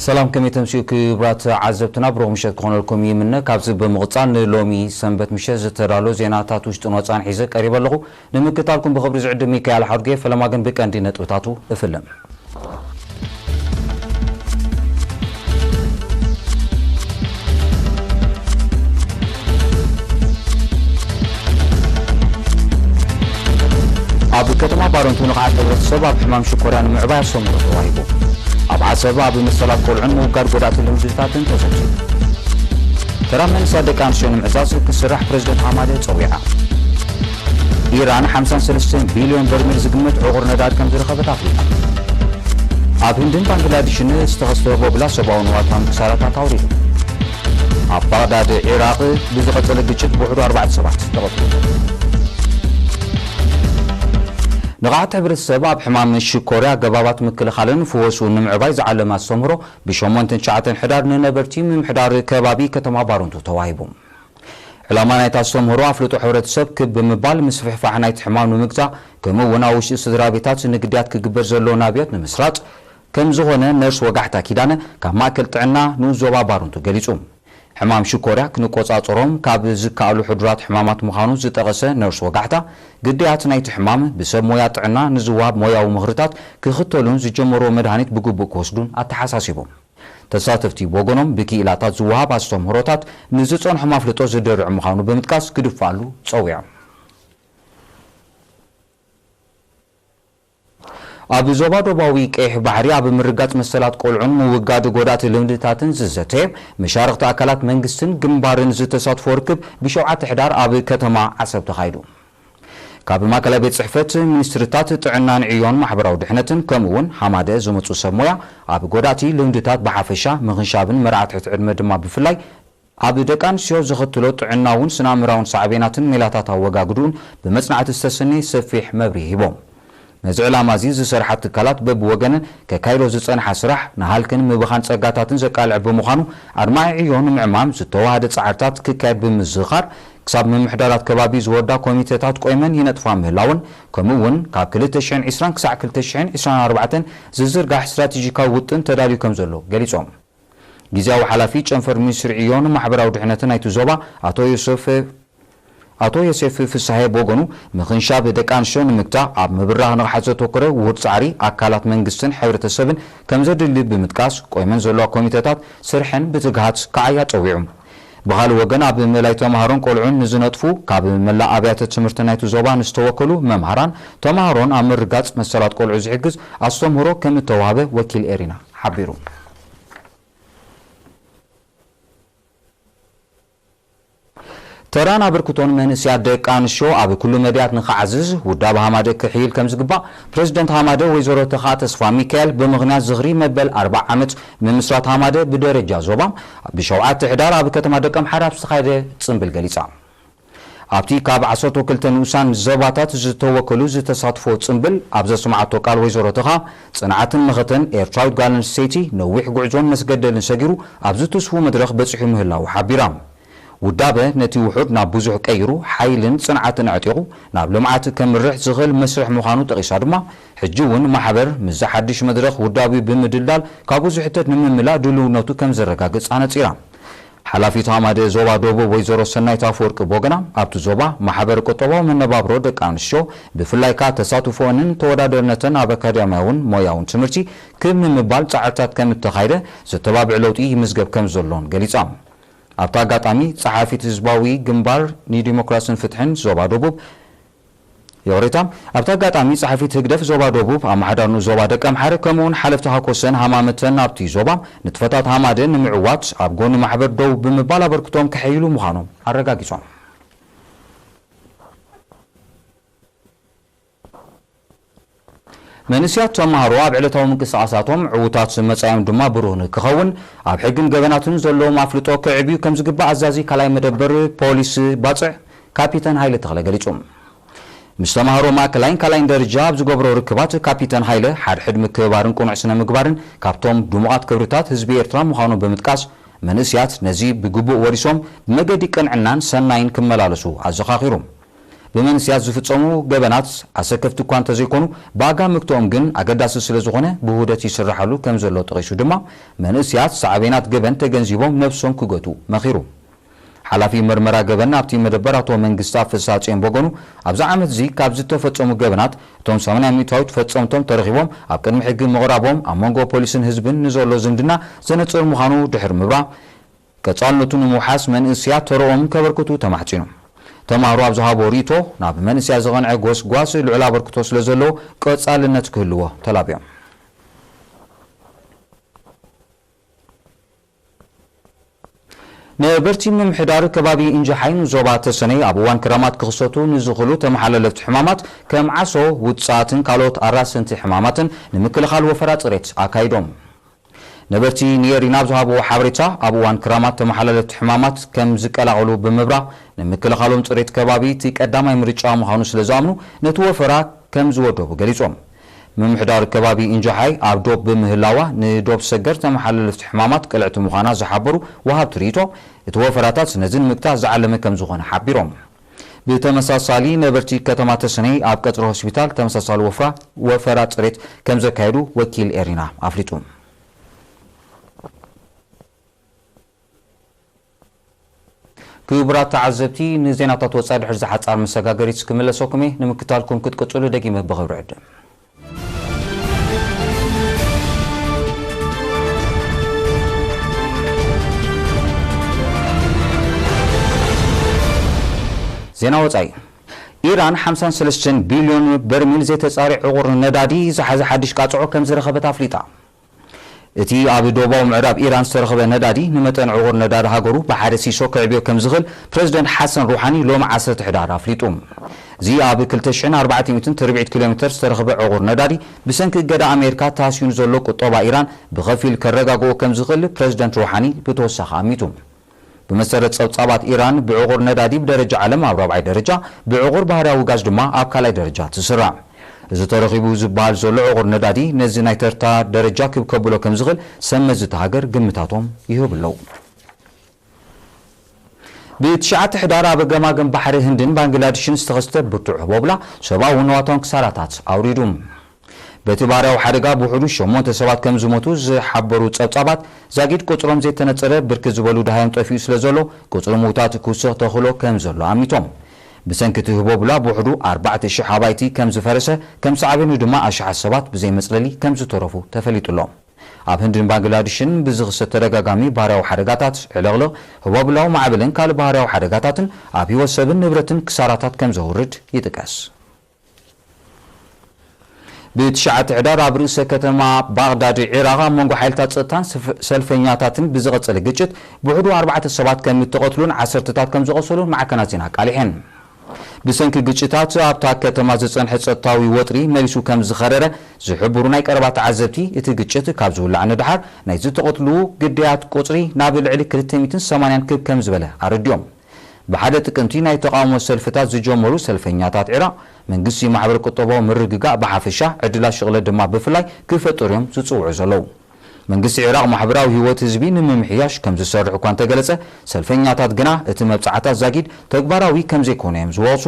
ሰላም፣ ከመይ ተምስኡ ክቡራት ዓዘብትና? ብሩኽ ምሸት ክኾነልኩም ይምነ። ካብዚ ብምቕጻል ንሎሚ ሰንበት ምሸት ዝተዳሎ ዜናታት ውሽጥን ወጻን ሒዘ ቀሪበ ኣለኹ። ንምክታልኩም ብኽብሪ ዝዕድም ሚካኤል ሓድጌ። ፈለማ ግን ብቀንዲ ነጥብታቱ እፍልም። ኣብ ከተማ ባረንቱ ንቕሓት ሕብረተሰብ ኣብ ሕማም ሽኮርያ ንምዕባይ ኣስተምህሮ ተዋሂቡ። ኣብ ዓሰብ ኣብ መሰላት ቆልዑን ምውጋድ ጎዳእቲ ልምድታትን ተዘትዩ። ተራ መንእሰያት ደቂ ኣንስትዮ ንምዕዛዝ ክስራሕ ፕረዚደንት ሃማደ ጸዊዓ። ኢራን ሓምሳን ሰለስተን ቢልዮን በርሚል ዝግመት ዕቑር ነዳድ ከም ዝረኸበት ኣፍሊጣ። ኣብ ህንድን ባንግላዴሽን ዝተኸስተ ቦብላ ሰብኣዊ ንዋታውን ክሳራታት ኣውሪዱ። ኣብ ባግዳድ ዒራቕ ብዝቐጸለ ግጭት ብውሕዱ ኣርባዕተ ሰባት ተቐትሉ። ንቕሓት ሕብረተሰብ ኣብ ሕማም ሽኮርያ ኣገባባት ምክልኻልን ፍወስኡን ንምዕባይ ዝዓለመ ኣስተምህሮ ብሸሞንተን ትሽዓተን ሕዳር ንነበርቲ ምምሕዳር ከባቢ ከተማ ባረንቱ ተዋሂቡ። ዕላማ ናይቲ ኣስተምህሮ ኣፍልጦ ሕብረተሰብ ክብ ብምባል ምስፍሕፋሕ ናይቲ ሕማም ንምግታእ፣ ከምኡ እውን ኣብ ውሽጢ ስድራ ቤታት ንግድያት ክግበር ዘለዎ ናብዮት ንምስራጽ ከም ዝኾነ ነርስ ወጋሕታ ኪዳነ ካብ ማእከል ጥዕና ንኡስ ዞባ ባረንቱ ገሊጹ። ሕማም ሽኮርያ ክንቆጻጸሮም ካብ ዝከኣሉ ሕዱራት ሕማማት ምዃኑ ዝጠቐሰ ነርስ ወጋሕታ፣ ግዳያት ናይቲ ሕማም ብሰብ ሞያ ጥዕና ንዝወሃብ ሞያዊ ምኽርታት ክኽተሉን ዝጀመርዎ መድሃኒት ብግቡእ ክወስዱን ኣተሓሳሲቡ። ተሳተፍቲ ብወገኖም ብክኢላታት ዝወሃብ ኣስተምህሮታት ንዝጸንሖም ኣፍልጦ ዝደርዕ ምዃኑ ብምጥቃስ ክድፋኣሉ ጸዊዖም። ኣብ ዞባ ዶባዊ ቀይሕ ባሕሪ ኣብ ምርጋጽ መሰላት ቆልዑን ምውጋድ ጎዳእቲ ልምድታትን ዝዘተ መሻርኽቲ ኣካላት መንግስትን ግንባርን ዝተሳትፎ ርክብ ብሸውዓተ ሕዳር ኣብ ከተማ ዓሰብ ተኻይዱ። ካብ ማእከላይ ቤት ጽሕፈት ሚኒስትርታት ጥዕናን ዕዮን ማሕበራዊ ድሕነትን ከምኡ እውን ሃማደ ዝመጹ ሰብ ሞያ ኣብ ጎዳእቲ ልምድታት ብሓፈሻ ምኽንሻብን መርዓ ትሕቲ ዕድመ ድማ ብፍላይ ኣብ ደቂ ኣንስትዮ ዘኸትሎ ጥዕናውን ስነ-ኣእምራውን ሳዕቤናትን ሜላታት ኣወጋግድኡን ብመጽናዕቲ ዝተሰነየ ሰፊሕ መብርሂ ሂቦም። ነዚ ዕላማ እዚ ዝሰርሓ ትካላት በብወገነን ከካይዶ ዝጸንሓ ስራሕ ንሃልክን ምብኻን ጸጋታትን ዘቃልዕ ብምዃኑ ኣድማዒ ዕዮ ንምዕማም ዝተዋህደ ጻዕርታት ክካየድ ብምዝኻር ክሳብ ምምሕዳራት ከባቢ ዝወርዳ ኮሚቴታት ቆይመን ይነጥፋ ምህላውን ከምኡ እውን ካብ ክልተ ሽሕን ዕስራን ክሳዕ ክልተ ሽሕን ዕስራን ኣርባዕተን ዝዝርጋሕ ስትራቴጂካዊ ውጥን ተዳልዩ ከም ዘሎ ገሊጾም። ግዝያዊ ሓላፊ ጨንፈር ሚኒስትሪ ዕዮን ማሕበራዊ ድሕነትን ናይቲ ዞባ ኣቶ ዮሴፍ ኣቶ ዮሴፍ ፍስሃየ ብወገኑ ምኽንሻብ ደቂ ኣንስትዮ ንምግታእ ኣብ ምብራህ ንቕሓት ዘተኮረ ውሁድ ጻዕሪ ኣካላት መንግስትን ሕብረተሰብን ከም ዘድሊ ብምጥቃስ ቆይመን ዘለዋ ኮሚቴታት ስርሐን ብትግሃት ክዓያ ጸዊዑ። ብኻልእ ወገን ኣብ ምእላይ ተምሃሮን ቆልዑን ንዝነጥፉ ካብ መላእ ኣብያተ ትምህርቲ ናይቲ ዞባ ንዝተወከሉ መምሃራን ተምሃሮን ኣብ ምርጋጽ መሰላት ቆልዑ ዝሕግዝ ኣስተምህሮ ከም እተዋህበ ወኪል ኤሪና ሓቢሩ። ተራን ኣበርክቶን መንእሰያት ደቂ ኣንስትዮ ኣብ ኩሉ መድያት ንኽዓዝዝ ውዳብ ሃማደ ክሕይል ከም ዝግባእ ፕረዚደንት ሃማደ ወይዘሮ ተኻ ተስፋ ሚካኤል ብምኽንያት ዝኽሪ መበል ኣርብዓ ዓመት ምምስራት ሃማደ ብደረጃ ዞባ ብሸውዓተ ሕዳር ኣብ ከተማ ደቀምሓረ ኣብ ዝተኻየደ ጽምብል ገሊጻ። ኣብቲ ካብ ዓሰርተ ክልተ ንኡሳን ዞባታት ዝተወከሉ ዝተሳትፎ ጽምብል ኣብ ዘስምዓቶ ቃል ወይዘሮ ተኻ ጽንዓትን መኸተን ኤርትራዊት ጓል ኣንስተይቲ ነዊሕ ጉዕዞን መስገደልን ሰጊሩ ኣብዚ ትስፉው መድረኽ በጺሑ ምህላዉ ሓቢራ። ውዳበ ነቲ ውሑድ ናብ ብዙሕ ቀይሩ፣ ሓይልን ጽንዓትን ኣዕጢቑ ናብ ልምዓት ከምርሕ ዝኽእል መስርሕ ምዃኑ ጠቒሳ ድማ፣ ሕጂ እውን ማሕበር ምስዚ ሓድሽ መድረኽ ውዳቢኡ ብምድልዳል ካብኡ ዝሕተት ንምምላእ ድልውነቱ ከም ዘረጋግጽ ኣነጺራ። ሓላፊት ሃማደ ዞባ ደቡብ ወይዘሮ ሰናይት ኣፈወርቂ ብወገና፣ ኣብቲ ዞባ ማሕበር ቁጠባዊ መነባብሮ ደቂ ኣንስትዮ ብፍላይ ከኣ ተሳትፎአንን ተወዳደርነተን ኣብ ኣካዳሚያውን ሞያውን ትምህርቲ ክብ ንምባል ጻዕርታት ከም እተኻይደ ዘተባብዕ ለውጢ ይምዝገብ ከም ዘሎን ገሊጻ። ኣብቲ ኣጋጣሚ ጸሓፊት ህዝባዊ ግንባር ንዲሞክራስን ፍትሕን ዞባ ደቡብ ይቕሬታ። ኣብቲ ኣጋጣሚ ጸሓፊት ህግደፍ ዞባ ደቡብ፣ ኣመሓዳሪ ንኡስ ዞባ ደቀምሓረ ከምኡውን ሓለፍቲ ሃኮሰን ሃማመተን ኣብቲ ዞባ ንጥፈታት ሃማደ ንምዕዋት ኣብ ጎኒ ማሕበር ደው ብምባል ኣበርክቶም ከሐይሉ ምዃኖም ኣረጋጊጾም። መንእሰያት ተምሃሮ ኣብ ዕለታዊ ምንቅስቓሳቶም ዕዉታት፣ መጻኢኦም ድማ ብሩህ ንክኸውን ኣብ ሕግን ገበናትን ዘለዎም ኣፍልጦ ከዕብዩ ከም ዝግባእ ኣዛዚ ካልኣይ መደበር ፖሊስ ባጽዕ ካፒተን ሃይለ ተኽለ ገሊጹ። ምስ ተምሃሮ ማእከላይን ካልኣይን ደረጃ ኣብ ዝገብሮ ርክባት ካፒተን ሃይለ ሓድሕድ ምክብባርን ቅኑዕ ስነ ምግባርን ካብቶም ድሙቓት ክብርታት ህዝቢ ኤርትራ ምዃኑ ብምጥቃስ መንእሰያት ነዚ ብግቡእ ወሪሶም ብመገዲ ቅንዕናን ሰናይን ክመላለሱ ኣዘኻኺሩ። ብመንእስያት ዝፍጸሙ ገበናት ኣሰከፍቲ እኳ እንተዘይኮኑ፣ ብኣጋ ምግትኦም ግን ኣገዳሲ ስለ ዝኾነ ብውህደት ይስራሓሉ ከም ዘሎ ጠቒሱ ድማ፣ መንእስያት ሳዕቤናት ገበን ተገንዚቦም ነብሶም ክገትኡ መኺሩ። ሓላፊ መርመራ ገበን ኣብቲ መደበር ኣቶ መንግስታ ፍስሃጽዮን በጎኑ፣ ኣብዚ ዓመት እዚ ካብ ዝተፈጸሙ ገበናት እቶም ሰማንያ ሚእታዊት ፈጸምቶም ተረኺቦም ኣብ ቅድሚ ሕጊ ምቕራቦም ኣብ መንጎ ፖሊስን ህዝብን ንዘሎ ዝምድና ዘነጽር ምዃኑ ድሕሪ ምብራህ፣ ቀጻልነቱ ንምውሓስ መንእስያት ተረኦም ከበርክቱ ተማሕጺኑ። ተማሃሮ ኣብ ዝሃቦ ርእይቶ፣ ናብ መንእስያት ዝቐንዐ ጎስጓስ ልዑል ኣበርክቶ ስለ ዘለዎ ቀጻልነት ክህልዎ ተላብዮም። ነበርቲ ምምሕዳር ከባቢ እንጀሓይ ንዞባ ተሰነይ ኣብ እዋን ክረማት ክኽሰቱ ንዝኽእሉ ተመሓላለፍቲ ሕማማት ከም ዓሶ፣ ውጽኣትን ካልኦት ኣራሰንቲ ሕማማትን ንምክልኻል ወፈራ ጽሬት ኣካይዶም። ነበርቲ ንኤሪና ኣብ ዝሃብዎ ሓበሬታ፣ ኣብ እዋን ክረማት ተመሓላለፍቲ ሕማማት ከም ዝቀላቐሉ ብምብራህ፣ ንምክልኻሎም ጽሬት ከባቢ እቲ ቀዳማይ ምርጫ ምዃኑ ስለ ዝኣምኑ፣ ነቲ ወፈራ ከም ዝወደቡ ገሊጾም። ምምሕዳር ከባቢ እንጀሓይ ኣብ ዶብ ብምህላዋ፣ ንዶብ ሰገር ተመሓላለፍቲ ሕማማት ቅልዕቲ ምዃና ዝሓበሩ ወሃብቲ ርእይቶ፣ እቲ ወፈራታት ነዚ ንምግታእ ዝዓለመ ከም ዝኾነ ሓቢሮም። ብተመሳሳሊ፣ ነበርቲ ከተማ ተሰነይ ኣብ ቀጽሪ ሆስፒታል ተመሳሳሊ ወፍራ-፣ ወፈራ ጽሬት ከም ዘካየዱ ወኪል ኤሪና ኣፍሊጡ። ክቡራት ተዓዘብቲ፣ ንዜናታት ወጻኢ ድሕሪ ዝሓጻር መሰጋገሪት ክምለሰኩም እየ። ንምክታልኩም ክትቅጽሉ ደጊመ ብኽብሪ ዕድም። ዜና ወጻኢ። ኢራን ሓምሳን ሰለስተን ቢልዮን በርሚል ዘይተጻሪ ዕቑር ነዳዲ ዝሓዘ ሓድሽ ቃጽዖ ከም ዝረኸበት ኣፍሊጣ። እቲ ኣብ ደቡባዊ ምዕራብ ኢራን ዝተረኸበ ነዳዲ ንመጠን ዕቑር ነዳዲ ሃገሩ ብሓደ ሲሶ ከዕብዮ ከም ዝኽእል ፕረዚደንት ሓሰን ሩሓኒ ሎሚ ዓሰርተ ሕዳር ኣፍሊጡ። እዚ ኣብ ክልተ ሽሕን ኣርባዕተ ሚእትን ትርብዒት ኪሎ ሜተር ዝተረኸበ ዕቑር ነዳዲ ብሰንኪ እገዳ ኣሜሪካ ተሃስዩ ንዘሎ ቁጠባ ኢራን ብኸፊል ከረጋግኦ ከም ዝኽእል ፕረዚደንት ሩሓኒ ብተወሳኺ ኣሚቱ። ብመሰረት ጸብጻባት፣ ኢራን ብዕቑር ነዳዲ ብደረጃ ዓለም ኣብ ራብዓይ ደረጃ፣ ብዕቑር ባህርያዊ ጋዝ ድማ ኣብ ካልኣይ ደረጃ ትስራዕ። እዚ ተረኺቡ ዝበሃል ዘሎ ዕቑር ነዳዲ ነዚ ናይ ተርታ ደረጃ ክብ ከብሎ ከም ዝኽእል ሰብ መዚ እታ ሃገር ግምታቶም ይህቡ ኣለዉ። ብትሽዓተ ሕዳር ኣብ ገማግም ባሕሪ ህንድን ባንግላድሽን ዝተኸስተ ብርቱዕ ህቦብላ ሰብኣዊ ንዋታውን ክሳራታት ኣውሪዱ። በቲ ባህርያዊ ሓደጋ ብውሕዱ ሸሞንተ ሰባት ከም ዝሞቱ ዝሓበሩ ጸብጻባት፣ ዛጊድ ቁጽሮም ዘይተነጸረ ብርክት ዝበሉ ደሃዮም ጠፊኡ ስለ ዘሎ፣ ቁጽሪ ምዉታት ክውስኽ ተኽእሎ ከም ዘሎ ኣሚቶም። ብሰንኪ እቲ ህቦብላ ብውሕዱ ኣርባዕተ ሽሕ ኣባይቲ ከም ዝፈረሰ፣ ከም ሳዕቤኑ ድማ ኣሽሓት ሰባት ብዘይ መጽለሊ ከም ዝተረፉ ተፈሊጡ ኣሎ። ኣብ ህንድን ባንግላድሽን ብዝኽሰት ተደጋጋሚ ባህርያዊ ሓደጋታት፣ ዕልቕልቕ፣ ህቦብላዊ ማዕበልን ካልእ ባህርያዊ ሓደጋታትን ኣብ ህይወት ሰብን ንብረትን ክሳራታት ከም ዘውርድ ይጥቀስ። ብትሽዓተ ሕዳር ኣብ ርእሰ ከተማ ባግዳድ ዒራቕ ኣብ መንጎ ሓይልታት ጸጥታን ሰፍ-፣ ሰልፈኛታትን ብዝቐጸለ ግጭት ብውሕዱ ኣርባዕተ ሰባት ከም እተቐትሉን ዓሰርተታት ከም ዝቖሰሉን ማዕከናት ዜና ኣቃሊሐን። ብሰንኪ ግጭታት ኣብታ ከተማ ዝጸንሐ ጸጥታዊ ወጥሪ መሊሱ ከም ዝኸረረ ዝሕብሩ ናይ ቀረባ ተዓዘብቲ፣ እቲ ግጭት ካብ ዝውላዕ ንደሓር ናይ ዝተቐትሉ ግዳያት ቁጽሪ ናብ ልዕሊ ክልተ ሚእትን ሰማንያን ክብ ከም ዝበለ ኣረዲኦም። ብሓደ ጥቅምቲ ናይ ተቓውሞ ሰልፍታት ዝጀመሩ ሰልፈኛታት ዒራቕ፣ መንግስቲ ማሕበረ ቁጠባዊ ምርግጋእ ብሓፈሻ፣ ዕድላት ሽቕለት ድማ ብፍላይ ክፈጥሩ እዮም ዝጽውዑ ዘለዉ። መንግስቲ ዒራቕ ማሕበራዊ ህይወት ህዝቢ ንምምሕያሽ ከም ዝሰርሕ እኳ እንተገለጸ፣ ሰልፈኛታት ግና እቲ መብጻዕታት ዛጊድ ተግባራዊ ከም ዘይኮነ እዮም ዝወቕሱ።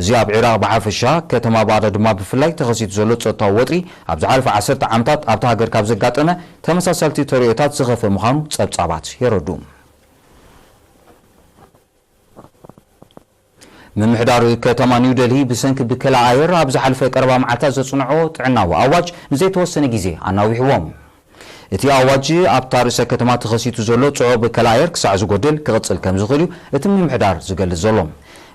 እዚ ኣብ ዒራቕ ብሓፈሻ፣ ከተማ ባግዳድ ድማ ብፍላይ ተኸሲቱ ዘሎ ጸጥታዊ ወጥሪ ኣብ ዝሓለፈ ዓሰርተ ዓመታት ኣብታ ሃገር ካብ ዘጋጠመ ተመሳሳልቲ ተርእዮታት ዝኸፍአ ምዃኑ ጸብጻባት የረድኡ። ምምሕዳር ከተማ ኒው ደልሂ ብሰንኪ ብከላ ኣየር ኣብ ዝሓለፈ ቀረባ መዓልታት ዘጽንዖ ጥዕናዊ ኣዋጅ ንዘይተወሰነ ግዜ ኣናዊሕዎ። እቲ ኣዋጅ ኣብታ ርእሰ ከተማ ተኸሲቱ ዘሎ ጽዑቕ ብከላ ኣየር ክሳዕ ዝጎድል ክቕጽል ከም ዝኽእል እዩ እቲ ምምሕዳር ዝገልጽ ዘሎ።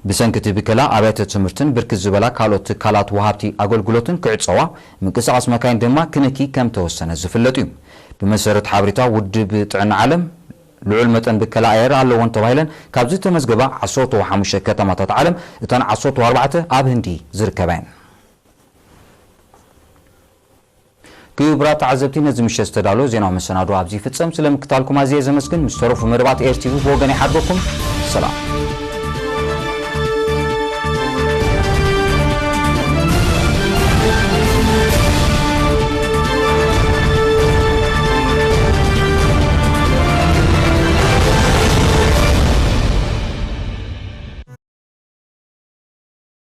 ብሰንኪ እቲ ብከላ ኣብያተ ትምህርትን ብርክት ዝበላ ካልኦት ትካላት ወሃብቲ ኣገልግሎትን ክዕጸዋ፣ ምንቅስቓስ መካይን ድማ ክነኪ ከም ተወሰነ ዝፍለጥ እዩ። ብመሰረት ሓበሬታ ውድብ ጥዕና ዓለም፣ ልዑል መጠን ብከላ ኣየር ኣለወን ተባሂለን ካብ ዝተመዝገባ ዓሰርተ ሓሙሽተ ከተማታት ዓለም፣ እተን ዓሰርተ ኣርባዕተ ኣብ ህንዲ ዝርከባ እየን። ክቡራት ተዓዘብቲ፣ ነዚ ምሸት ዝተዳለወ ዜናዊ መሰናዶ ኣብዚ ይፍጸም። ስለ ምክታልኩም ኣዝየ ዘመስግን። ምስ ተረፉ መደባት ኤር ቲቪ ብወገን ይሓድረኩም።